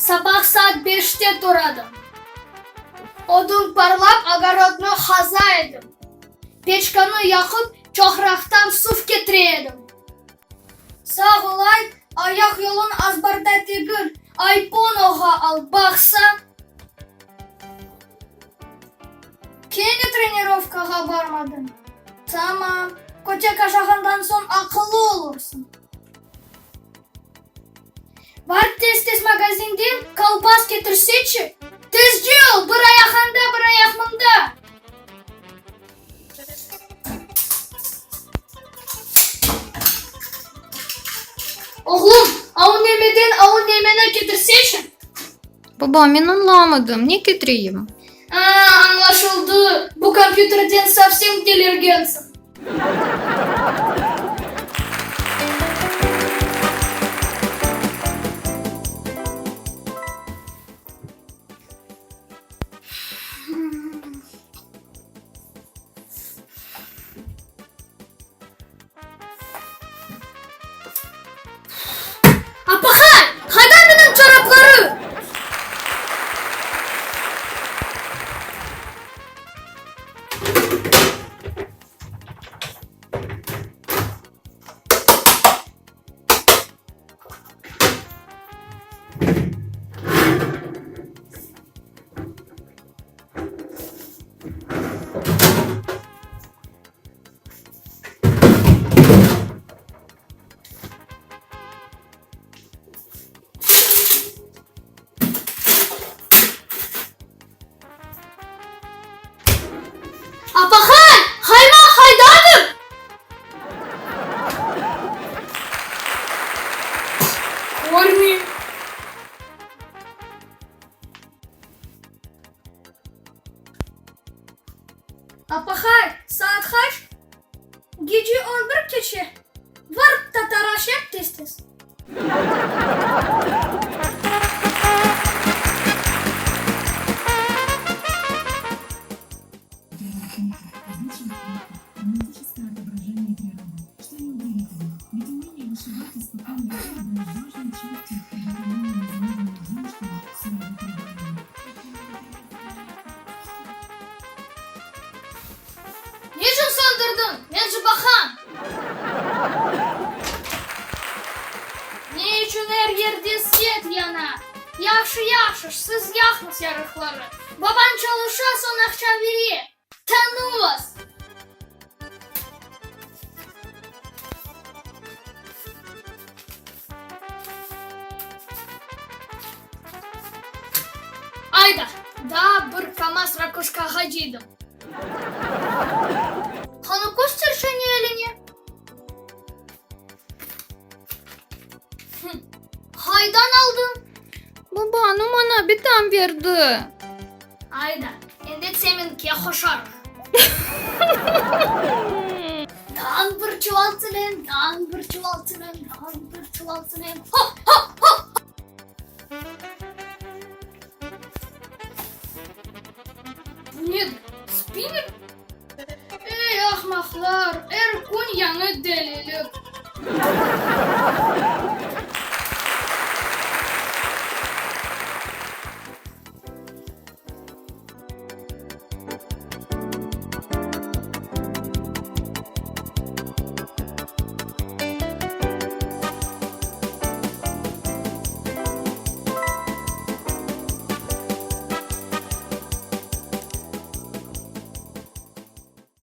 Sabah saat beşte turadım. Odun parlap, ogorodnı qaza edim. Peçkanı yaqıp, çoqraqtan suv ketire edim. Sağ olay, ayaq yolun azbarda degil, aypon oğa al, baqsa. Kene trenirovkağa barmadıñ. Tamam, kötek aşağandan soñ aqıllı olursıñ. Bar tez-tez magazinden kolbas ketirseçi! Tezce ol, bir ayaq anda, bir ayaq mında! Oğlum, au nemeden au nemeni ketirseçi! Baba, men añlamadım, ne ketireyim? A, añlaşıldı, bu kompyuterden sovsem delirgensiñ. Apahay, qayda menim çoraplarım? Apahay, hayma qaydadır? Körmeyim. Apahay, saat qaç? Gece on bir keçe. Var ta taraş yap tez-tez. Neçün söndürdiñ? Men je baqam. Ne içün er yerde svet yana? Yahşı, yahşı, siz yaqıñız yarıqları. Babañ çalışa, soñ aqça bere. Tanuvız! Ayda, daa bir KAMAZ rakuşkağa cıydım. Qanı köster şöne eline. Hım, qaydan aldıñ? Baba, nu maña bitam berdi. Ayda, endi seminke qoşarıq. Dan bir çuval tsement, dan bir çuval tsement, dan bir çuval tsement. Hop, hop, hop! Bu nedir, spinner? Ey, ahmaqlar, er kün yañı delilik!